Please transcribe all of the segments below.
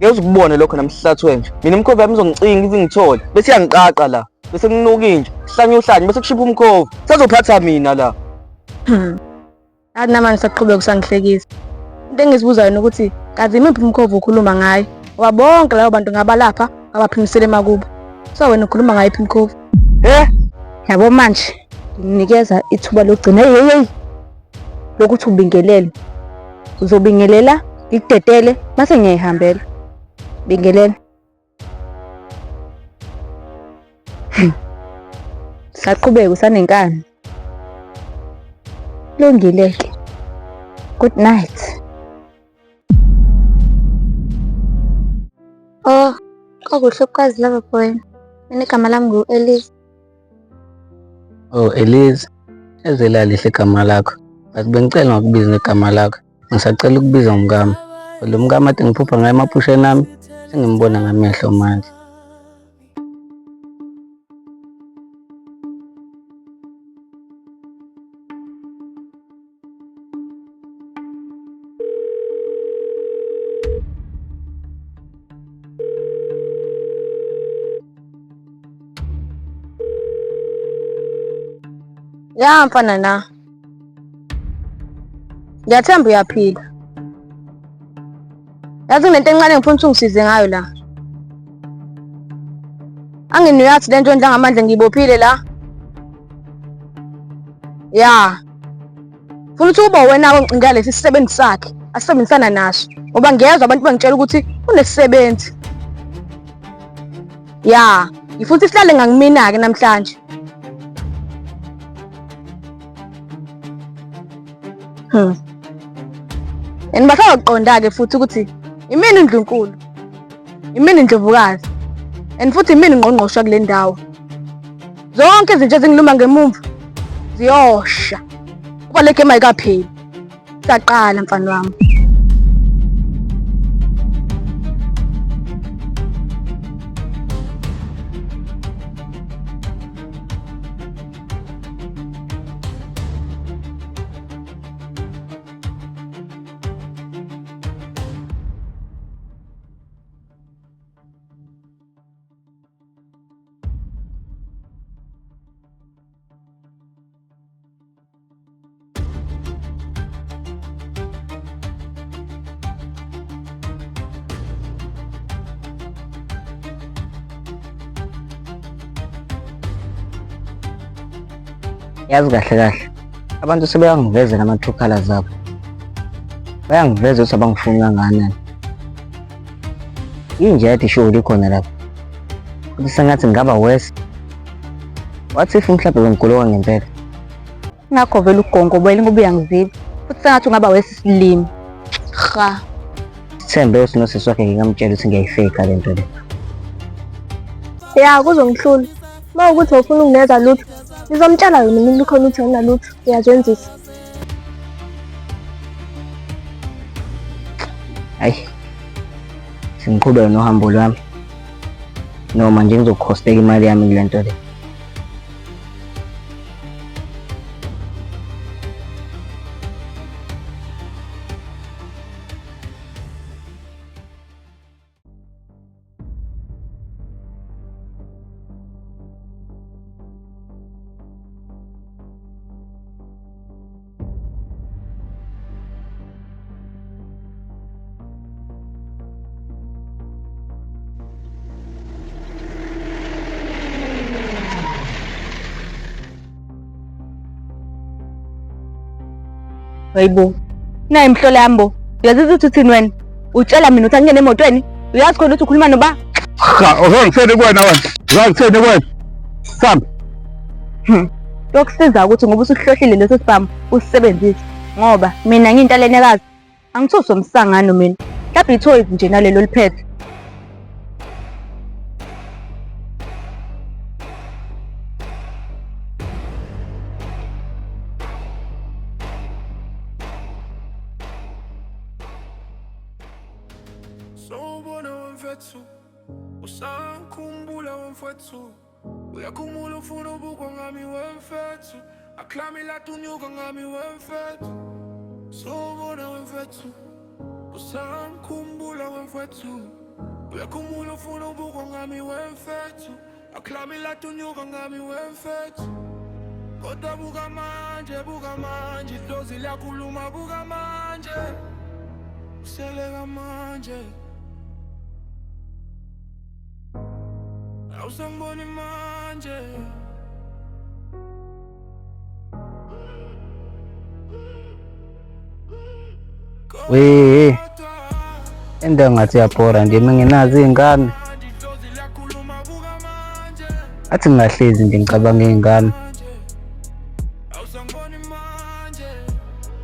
Ngeke uzukubone lokho namhlathi wenja. Mina imkhovu yami izongicinga ize ingithole. Bese iyangiqaqa la. Bese kunuka inja. Hlanya uhlanya bese kushipha umkhovu. Sazophatha mina la. Athi namanje saqhubeka usangihlekisa. Into engizibuza yona ukuthi kazi imiphi umkhovu ukhuluma ngayo? Ngoba bonke labo bantu ngabalapha ngabaphimisele emakubo. So wena ukhuluma ngayo iphi imkhovu? Eh? Yabo manje ngikunikeza ithuba lokugcina hey hey hey lokuthi ubingelele. Uzobingelela ngikudedele mase ngiyayihambela. Bingelela. Saqhubeka usanenkani. Lungile-ke. Good night. Oh, kwakuhle ukwazi lava boy. Mina igama lami ngu-Elise. Oh Elise, eze lalihle igama lakho. But bengicela ngakubiza ngegama lakho. Ngisacela ukubiza ngomkami. Lo mkami ade ngiphupha ngaye emaphusheni ami, sengimbona ngamehlo manje. Ya mfana na. Ngiyathemba uyaphila. Yazi kunento encane engifuna ukuthi ungisize ngayo la. Anginiyathi lento endla ngamandla ngiyibophile la. Ya. Funa ukuthi ube wena oncinga lesi sisebenzi sakhe asebenzisana naso ngoba ngiyezwa abantu bangitshela ukuthi unesisebenzi. Ya, ngifuna ukuthi sihlale ngangimina-ke namhlanje. And basazoqonda-ke futhi ukuthi imina indlunkulu, imina indlovukazi, and futhi imina ingqongqosha kule ndawo. Zonke izinto ezingiluma ngemumva ziyosha. Kuba le game ayikapheli. Saqala mfana wami. Yazi kahle kahle abantu sebeyangivezela ama-true colours abo, bayangiveza ukuthi abangifuni kangakanani. Inja yathi ishow likhona lapha, futhi sengathi ngingaba worse. What if mhlawumbe bengigoloka ngempela? Ngakho vele ugongobele ngoba uyangiziba. Futhi sengathi ungaba wesisilimi. Ha. Sithembe ukuthi nosisi wakhe ngingamtshela ukuthi ngiyayifeka le nto le. Ya, kuzongihlula. Uma ukuthi awufuni ukungenza lutho, ngizomtshela yona umuntu khona ukuthi awunalutho, uyazenzisa. Hayi. Singiqhubeke nohambo lwami. Noma nje ngizokhosteka imali yami kule nto le. Hayibo. Nayi imhlola yami bo. Uyazi ukuthi uthini wena? Utshela mina ukuthi angingene emotweni? Uyazi khona ukuthi ukhuluma noba? Cha, uzongitheni kuwena wena? Uzongitheni kuwena? Sambe. Yokusiza ukuthi ngoba usuhlohlile leso sibhamu usisebenzise ngoba mina ngiyintalenekazi angithuswa umsangano mina. Mhlawumbe ithoyizi nje nalelo liphethe. Sawubona wemfethu, usangikhumbula wemfethu, uyakhumula ufuna ubukwa ngami wemfethu, aklami latunyuka ngami wemfethu. Sawubona wemfethu, usangikhumbula wemfethu. Uyakhumula ufuna ubukwa ngami wemfethu Aklami latunyuka ngami wemfethu Kodwa buka manje, buka manje Idlozi liyakhuluma buka manje Useleka manje Awusangiboni manje. Wee, into engathi iyabhora nje mina nginazo iy'ngane. Athi ngingahlezi nje ngicabanga iy'ngane.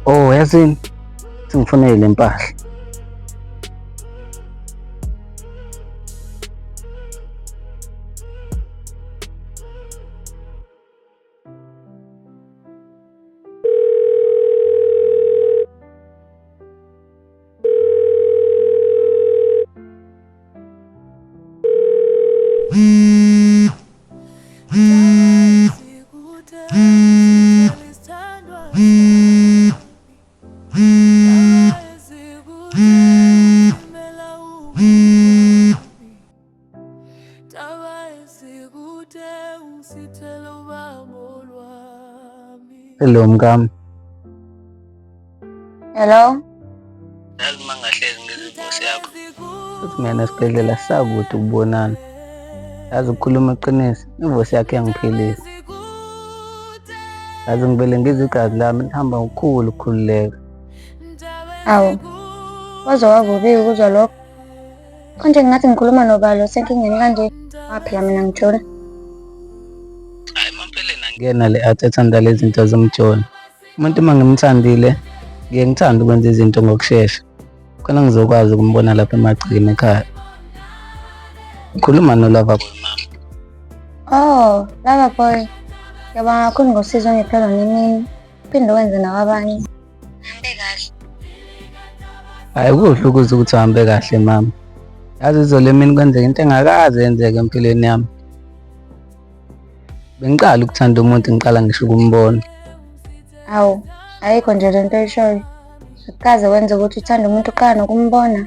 Oh, yazini, sengifunele le mpahla. Hello mkami. Hello? Yazi uma ngingahlezi ngizwe inkosi yakho. Futhi mina esibhedlela sakude ukubonana. Yazi ukukhuluma iqiniso, ivosi yakho iyangiphilisa. Yazi ngivele ngizwe igazi lami lihamba ngokukhulu ukukhululeka. Awu, waze wakubi ukuzwa lokho. Konje ngingathi ngikhuluma nobalo senkingeni kanje. Waphela mina ngijula. Hayi mampeleni angiyena le art ethanda lezi zinto zomjolo. Umuntu uma ngimthandile ngiye ngithande ukwenza izinto ngokushesha. Khona ngizokwazi ukumbona lapha emagcekeni ekhaya. Ukhuluma noLover Boy mama. Oh, Lover Boy. Ngiyabonga kakhulu ngosizo ongiphe lona emini. Uphinde wenze nakwabanye. Hambe kahle. Hayi kuhle ukuzwa ukuthi uhambe kahle mama. Yazi izolo emini kwenzeka into engakaze yenzeke empilweni yami. Bengiqala ukuthanda umuntu ngiqala ngisho ukumbona. Awu, ayikho nje lento oyishoyo. Akukaze wenze ukuthi uthande umuntu uqala nokumbona.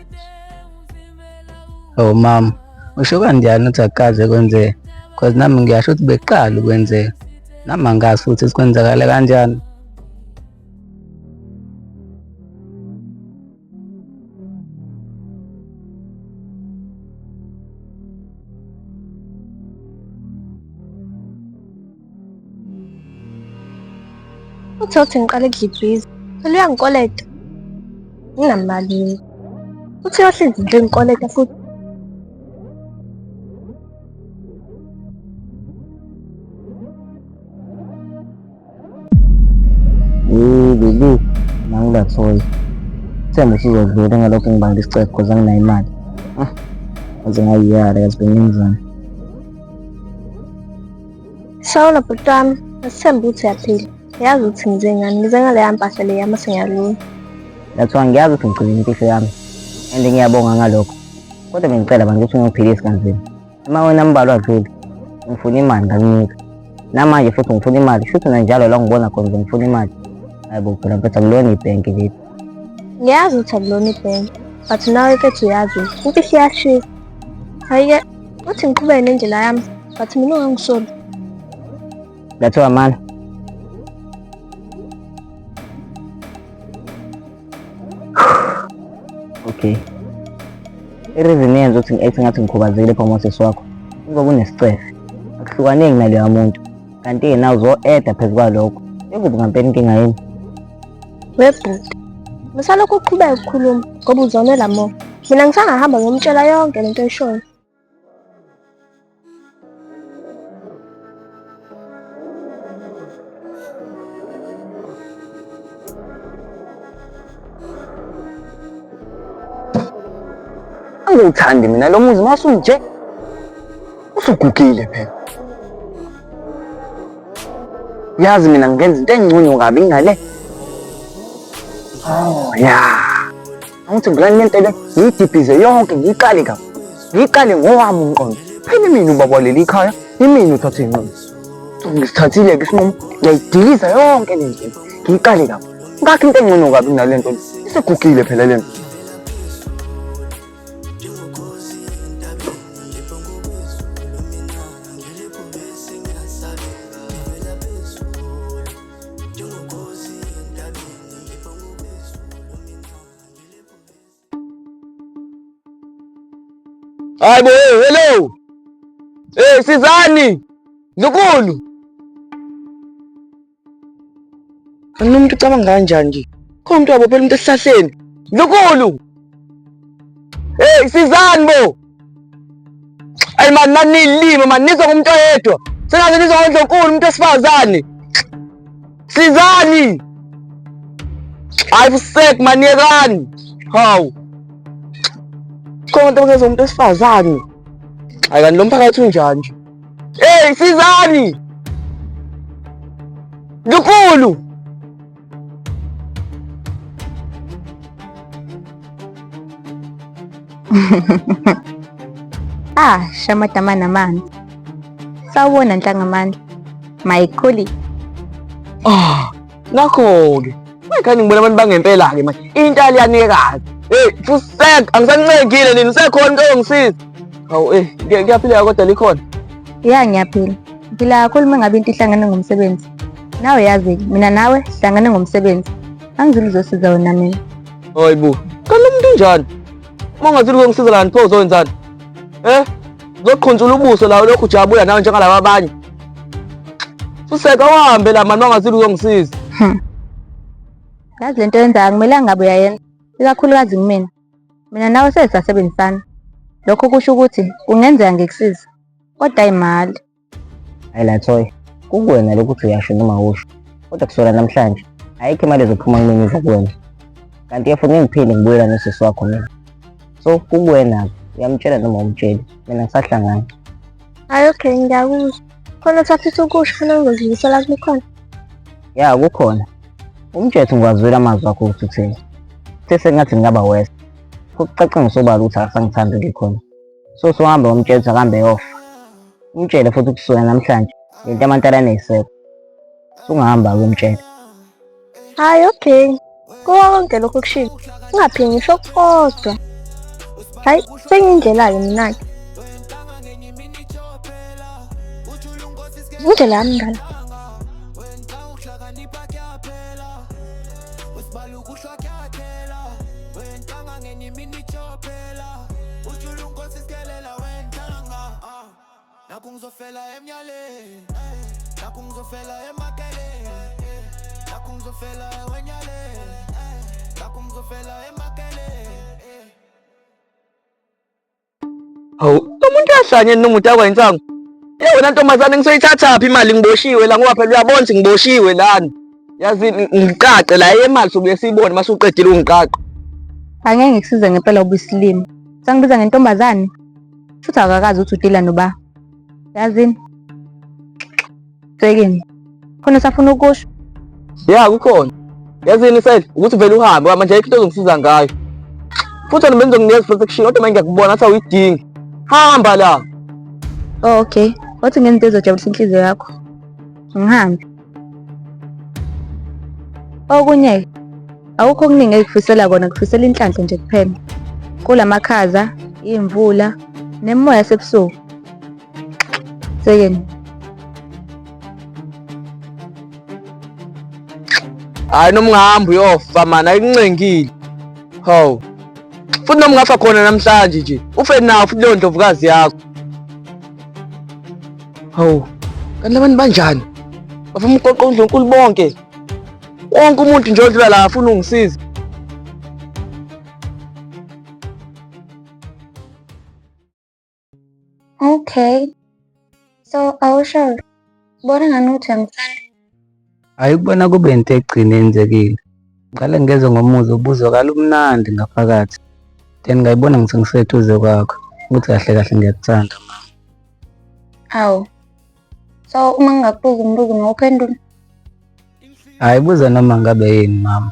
Oh mama, usho kanjani ukuthi akukaze kwenzeke? Cause nami ngiyasho ukuthi bekuqala ukwenzeka. Nami angazi futhi ukuthi kwenzakala kanjani. Uthi uthi ngiqale ukudla Phela uyangikoleta. Nginamali mina. Uthi uyohlinza into engikoleta futhi. Lulu, nangilathoyi. Themba usuzodlula ngalokho ngibanga isicefe cause anginayo imali. Ah, ngaze ngayiyala yazi bengenzani. Sawubona bhuti wami, ngisithemba ukuthi uyaphila. Ngiyazi ukuthi ngize ngani, ngize ngaleya mpahla leya mase ngiyalunga. Lathiwa ngiyazi ukuthi ngigcina impihlo yami and ngiyabonga ngalokho. Kodwa bengicela bandla ukuthi ungiphilise kanzima. Emaweni ambalwa adlule ngifuna imali ngakunika. Namanje futhi ngifuna imali, shuthi nanjalo la ngibona khona nje ngifuna imali. Hayi bo phela mfethu akulona ibhenki leli. Ngiyazi ukuthi akulona ibhenki, but nawe mfethu uyazi imfihlo iyashisa. Hhayi-ke, uthi ngiqhubeke nendlela yami, but mina ungangisoli. Ngathiwa mani. Okay. I-reason yenza ukuthi ngi-act ngathi ngikhubazekile phambi kwasisi wakho ingoba unesicefe. Akuhlukaneki naleya muntu. Kanti yena uzo-eda phezu kwalokho. Ikuphi ngampela inkinga yini? Webhuti, ngisalokhu uqhubeka ukukhuluma ngoba uzonela mo. Mina ngisangahamba ngiyomtshela yonke lento oyishoyo. Angiwuthandi mina lo muzi masunje. Usugugile phela. Yazi mina ngenza into engcono kabi ngale. Oh yeah. Angithi ngilani lento le ngiyidibhize yonke ngiyiqale kabi. Ngiyiqale ngowami umqondo. Phela mina ubaba waleli khaya, imina uthatha inqumo. So ngisithathile-ke isinqumo, ngiyayidiliza yonke le ndlela. Ngiyiqale kabi. Ngakho into engcono kabi kunale nto le. Isigugile phela le nto. Hayi bo, hey, hello. Hey, sizani. Ndlunkulu. Kanti umuntu ucabanga kanjani nje? Khona umuntu wabophela umuntu esihlahleni. Ndlunkulu. Hey, sizani bo. Ayi man nanilima man nizwa ngomuntu oyedwa. Sengaze nizwa ngondlunkulu umuntu wesifazane. Sizani. Hayi fusek man yekani. Hawu. Khona umuntu ongezwa umuntu wesifazane. Hayi kanti lo mphakathi unjani nje? Hey sizani. Ndlunkulu. Ah, shamadama namanzi. Sawubona Nhlangamandla. My colleague. Ah, nakho-ke. Mayikhani ngibona abantu bangempela-ke manje. Intali yanikazi. Hey, fusek, angisancengile nini, usekhona umuntu ozongisiza. Hawu, eh, kuyaphileka kodwa likhona. Ya ngiyaphila. Ngiphila kakhulu uma ngabe into ihlangene ngomsebenzi. Nawe yazi mina nawe sihlangene ngomsebenzi. Angizile uzosiza wena mina. Hayi bo, kanti umuntu unjani? Uma ungazile uzongisiza lani pho uzokwenzani? Eh? Uzoqhunsula ubuso la ulokhu ujabula nawe njengalaba abanye. Fuseka uhambe la mani ungazile uzongisiza. Yazi lento yenzayo akumelanga ngabe uyayenza. Ikakhulukazi kumina. Mina nawe sesasebenzisana. Lokho kusho ukuthi kungenzeka ngikusize. Kodwa imali. Hayi la Thoy, kukuwena lokhu ukuthi uyasho noma awusho. Kodwa kusukela namhlanje ayikho imali ezophuma kumina iza kuwena. Kanti futhi ngeke ngiphinde ngibuyela nosisi wakho mina. So kukuwena-ke, uyamtshela noma awumtsheli, mina ngisahlangana. Hayi okay ngiyakuzwa. Khona osafisa ukusho khona ngizodlulisela kulikhona. Ya kukhona. Umthetho ngiwazwile amazwi akho ukuthi uthini. Uthe sengathi ngingaba worse. Kucace ngosobala ukuthi akasangithandi likhona. So sohamba umtshela ukuthi akahambe eyofa. Umtshele futhi kusukela namhlanje lento yamantalane ayisekho. Sungahamba ke umtshele. Hayi okay. Kuwo konke lokho kushilo. Ungaphinde ngisho kodwa. Hayi sengiyindlela-ke mina-ke. Indlela yami ngane. Nakhu ngizofela emnyaleni Nakhu ngizofela emakeleni Nakhu ngizofela ewenyaleni Nakhu ngizofela emakeleni Hawu, lo muntu uyahlanya noma udakwa insangu. Ye wena ntombazane ngisoyithathaphi imali ngiboshiwe la ngoba phela uyabona ukuthi ngiboshiwe lana. Yazi ngiqaqe la imali sobuye siyibone mase uqedile ungiqaqa. Angeke ngikusize ngempela ubusilima. Sangibiza ngentombazane. Futhi akakazi ukuthi udila noba. Yazini? Sekini. Khona usafuna ukusho? Ya kukhona. Yazini sel ukuthi vele uhambe ngoba manje ayikho into ozongisiza ngayo. Futhi wena bengizokunikeza protection kodwa manje ngiyakubona ngathi awuyidingi. Hamba la. Oh, okay. Wathi ngenza into ezojabulisa inhliziyo yakho. Ngihambe. Okunye-ke, akukho okuningi engikufisela kona, ngikufisela inhlanhla nje kuphela. Kula makhaza, iy'mvula, nemimoya yasebusuku. Sekeni. Hayi noma ungahamba uyofa mani ayikuncengile. Hawu. Futhi noma ungafa khona namhlanje nje, ufe nawo futhi leyo ndlovukazi yakho. Hawu, kanti labantu banjani? Bafuna umgoqo uNdlunkulu bonke. Wonke umuntu nje odlula la afuna ungisiza. Okay. So awusho bona ngani ukuthi uyangithanda? Hhayi ukubona kube into egcine yenzekile. Ngiqale ngezwe ngomuzwa ubuzwakala umnandi ngaphakathi. Then ngayibona ngithi ngiseduze kwakho ukuthi kahle kahle ngiyakuthanda mama. Awu. So uma ngingakubuza umbuzo ungawuphendula? Hhayi buza noma ngabe yini mama.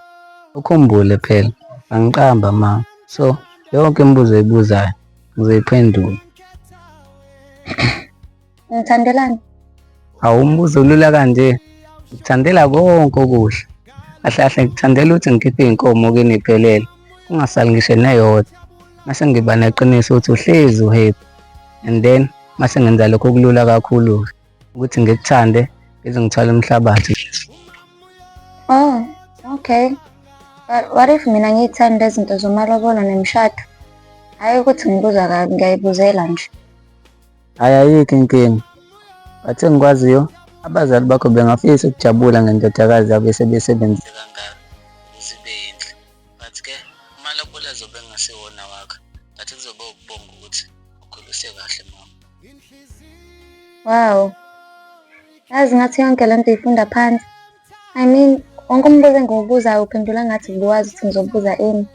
Ukhumbule phela angiqamba mama. So yonke imibuzo oyibuzayo ngizoyiphendula. Ngithandelani? Hawu umbuzo olula kanje. Ngikuthandela konke okuhle. Kahle kahle ngikuthandela ukuthi ngikhiphe iy'nkomo kini iphelele. Kungasali ngisho neyodwa. Mase ngiba neqiniso ukuthi uhlezi uhappy. And then mase ngenza lokho okulula kakhulu-ke. Ukuthi ngikuthande ngize ngithwale umhlabathi. Oh, okay. But what if mina ngiyithanda izinto zomalobolo nemishado? Hhayi ukuthi ngibuza kabi, ngiyayibuzela nje. Hhayi ayikho inkinga. But engikwaziyo abazali bakho bengafisa ukujabula ngendodakazi yabo esebesebenze kangaka ukuze ibe yinhle. But ke amalobolo azobe engasiwona wakho but kuzobe ukubonga ukuthi ukhulise kahle mama. Wow. Yazi ngathi yonke le nto uyifunda phansi. I mean, wonke umbuzo engiwubuzayo uphendula ngathi ubuwazi ukuthi ngizobuza ini.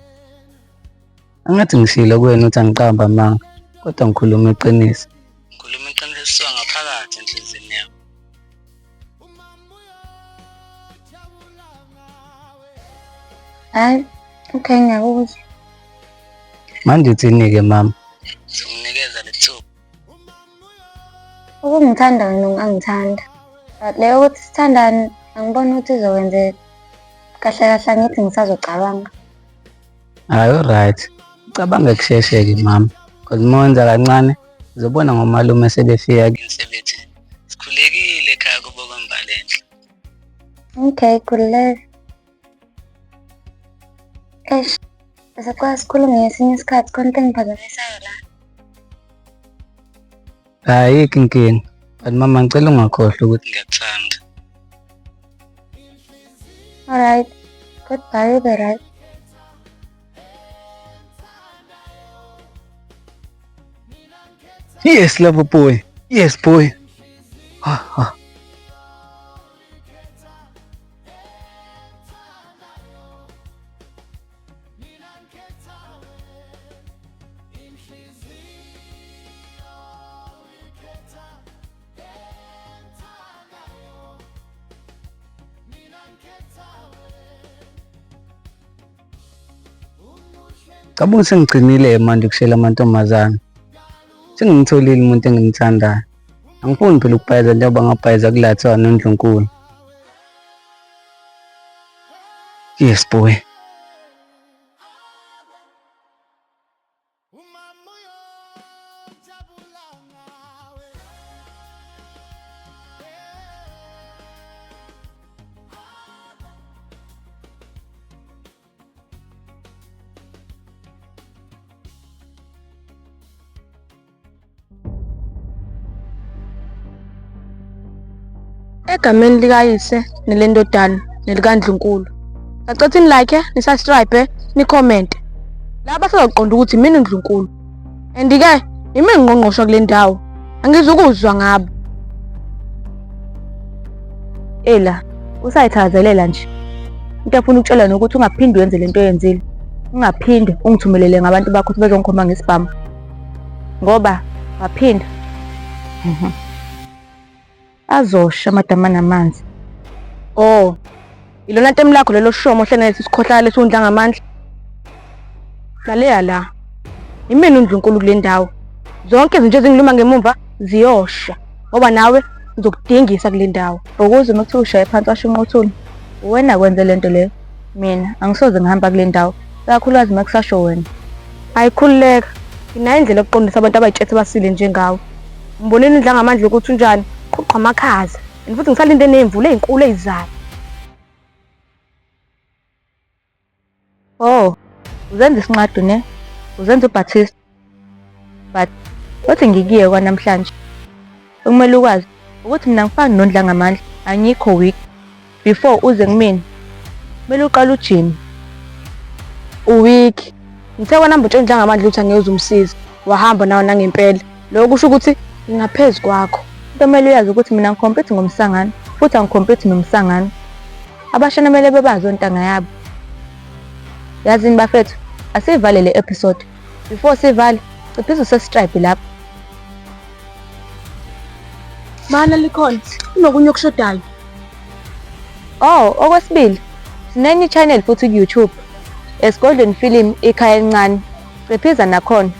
Angathi ngishilo kuwena ukuthi angiqambi amanga, kodwa ngikhuluma iqiniso. Ngikhuluma iqiniso elisuka ngaphakathi enhliziyweni yami. Hhayi, okay ngiyakuzwa. Manje uthini-ke mama? Uzonginikeza lethuba. Ukungithanda wena ungangithanda. But leyo ukuthi sithandane angiboni ukuthi izokwenzeka. Kahle kahle angithi ngisazocabanga. Hhayi u-right. Ucabange kusheshe-ke mama. Cause uma wenza kancane uzobona ngomalume sebefika kini sebethi sikhulekile ekhaya kubo kwembalenhle. Okay, khululeka. Eish, sicela sikhulume ngesinye isikhathi khona into engiphazamisayo la. Ayikho inkinga. But mama ngicela ungakhohlwa ukuthi ngiyakuthanda. Alright, goodbye, ube right. Yes, lover boy. Yes, boy. Ha ha. Cabanga sengigcinile manje ukushela amantombazane. Sengimtholile umuntu engimthandayo. Angifuni phela ukubhayiza njengoba ngabhayiza kulathiwa noNdlunkulu. Yes boy. Egameni likaYise neleNdodana nelikaNdlunkulu. Sacela ni-like, ni-subscribe, ni-comment. Laba basazoqonda ukuthi imina uNdlunkulu. And ke imina ngqongqosho kule ndawo. Angizukuzwa ngabo. Ela, usayithakazelela nje. Into efuna ukutshela nokuthi ungaphinde uyenze lento oyenzile. Ungaphinde ungithumelele ngabantu bakho ukuthi bezongikhomba ngesibhamu. Ngoba waphinda. Azosha amadama namanzi. Oh. Ilona ntemu lakho lelo shomo ohlena lesi sikhohlakala esiwundla ngamandla. Laleya la. Imina undlunkulu kule ndawo. Zonke izinto ezingiluma ngemumva ziyosha ngoba nawe ngizokudingisa kule ndawo. Ukuze uma kuthiwa ushaye phansi washo unqothula. Uwena kwenze lento leyo. Mina angisoze ngihamba kule ndawo. Ikakhulukazi uma kusasho wena. Ayikhululeka. Nginayo indlela yokuqondisa abantu abayitshethe basile njengawe. Ngibonile indla ngamandla ukuthi unjani. Qhuqha amakhaza. And futhi ngisalinde ney'mvula ey'nkulu ey'zayo. Oh, uzenza isinqadu ne? Uzenza uBaptist. But uthi ngikuye kwanamhlanje. Okumele ukwazi ukuthi mina ngifani nondla ngamandla, angikho weak. Before uze kumina, kumele uqale ujime. Uweak. Ngithe kwanamba utshela indla ngamandla ukuthi angeke umsize. Wahamba nawe nangempela. Lokho kusho ukuthi ngingaphezu kwakho. Into okumele uyazi ukuthi mina angikhompiti ngomsangano futhi angikhompiti nomsangano. Abashana kumele bebazi ontanga yabo. Yazini bafethu, asivale le episode. Before sivale, ciphisa usubscribe lapho. Mana likhona, kunokunye okushodayo. Oh, okwesibili, sinenye i-channel futhi ku-YouTube. Esigodlweni Film Ikhaya Elincane. Ciphiza nakhona.